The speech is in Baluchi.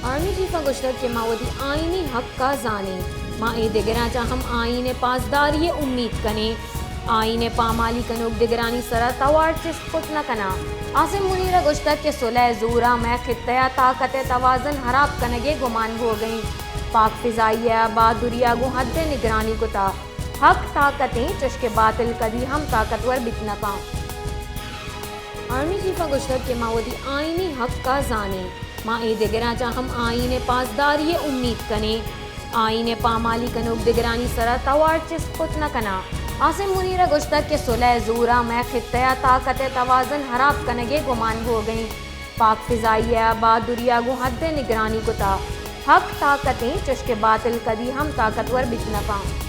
آرمی چیف ءَ گوشتگ کہ ما وتی آئینی حق ءَ زانیں، ما اے دگراں چہ ہم آئین ءِ پاسداری ءِ امیت کنیں، آئین ءِ پامالی کنوک دگرانی سرا توار چست کت نہ کناں۔ عاصم منیر ءَ گوشتگ کہ صلح ءِ زور ءَ مئے خطہ ءَ طاقت ءِ توازن ہراب کنگ ءِ گمان بوگ ءَ انت، پاک فضائیہ ءَ بہادری ءَ گوں حد ءِ نگرانی کتہ، حق طاقت انت چوشکہ باطل کدی ہم طاقتور بیت نہ کنت۔ آرمی چیف ءَ گوشتگ کہ ما وتی آئینی حق ءَ زانیں، ما اے دگراں چہ ہم آئین ءِ پاسداری ءِ امیت کنیں، آئین ءِ پامالی کنوک دگرانی سرا توار چست کت نہ کناں۔ عاصم منیر ءَ گوشتگ کہ صلح ءِ زور ءَ مئے خطہ ءَ طاقت ءِ توازن ہراب کنگ ءِ گمان بوگ ءَ انت، پاک فضائیہ ءَ بہادری ءَ گوں حد ءِ نگرانی کتہ، حق طاقت انت چوشکہ باطل کدی ہم طاقتور بیت نہ کنت۔